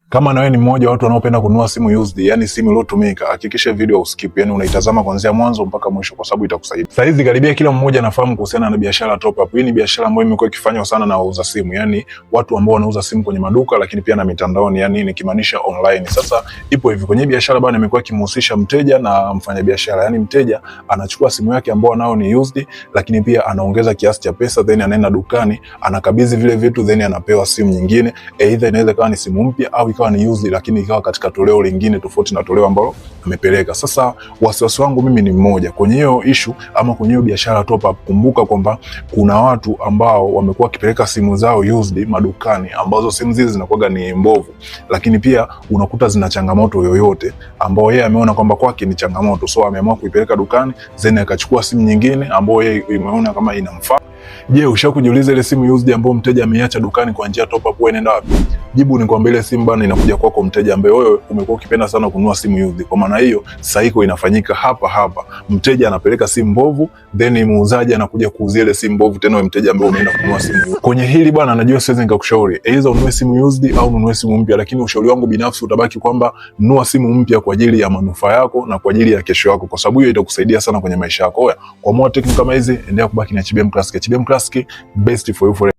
Kama na wewe ni mmoja wa watu wanaopenda kununua simu used, yani simu iliyotumika, hakikisha video uskip, yani unaitazama kuanzia mwanzo mpaka mwisho kwa sababu itakusaidia. Sasa hizi karibia kila mmoja anafahamu kuhusiana na biashara top up. Hii ni biashara ambayo imekuwa ikifanywa sana na wauza simu, yani watu ambao wanauza simu kwenye maduka lakini pia na mitandaoni, yani nikimaanisha online. Sasa ipo hivi kwenye biashara bana, imekuwa ikimhusisha mteja na mfanyabiashara, yani mteja anachukua simu yake ambayo anao ni used, lakini pia anaongeza kiasi cha pesa, then anaenda dukani anakabidhi vile vitu, then anapewa simu nyingine, either inaweza ikawa ni simu mpya au ikawa ni used, lakini ikawa katika toleo lingine tofauti na toleo ambalo amepeleka. Sasa wasiwasi wangu mimi ni mmoja kwenye hiyo issue ama kwenye hiyo biashara top up. Kumbuka kwamba kuna watu ambao wamekuwa wakipeleka simu zao used madukani, ambazo simu zile zinakuwa ni mbovu, lakini pia unakuta zina changamoto yoyote ambao yeye ameona kwamba kwake ni changamoto, so ameamua kuipeleka dukani, then akachukua simu nyingine ambayo yeye imeona kama inamfaa. Je, usha kujiuliza ile simu used ambayo mteja ameiacha dukani kwa njia top up huwa inaenda wapi? Jibu ni kwamba ile simu bana inakuja kwako mteja ambaye wewe umekuwa ukipenda sana kununua simu used. Kwa maana hiyo, cycle inafanyika hapa hapa. Mteja anapeleka simu mbovu, then muuzaji anakuja kuuzia ile simu mbovu tena wewe mteja ambaye umeenda kununua simu used. Kwenye hili bana, najua siwezi nikakushauri either ununue simu used au ununue simu mpya, lakini ushauri wangu binafsi utabaki kwamba nunua simu mpya kwa ajili ya manufaa yako na kwa ajili ya kesho yako, kwa sababu hiyo itakusaidia sana kwenye maisha yako. Oya, kwa more technical kama hizi, endelea kubaki na HBM Classic. HBM Classic, best for you forever.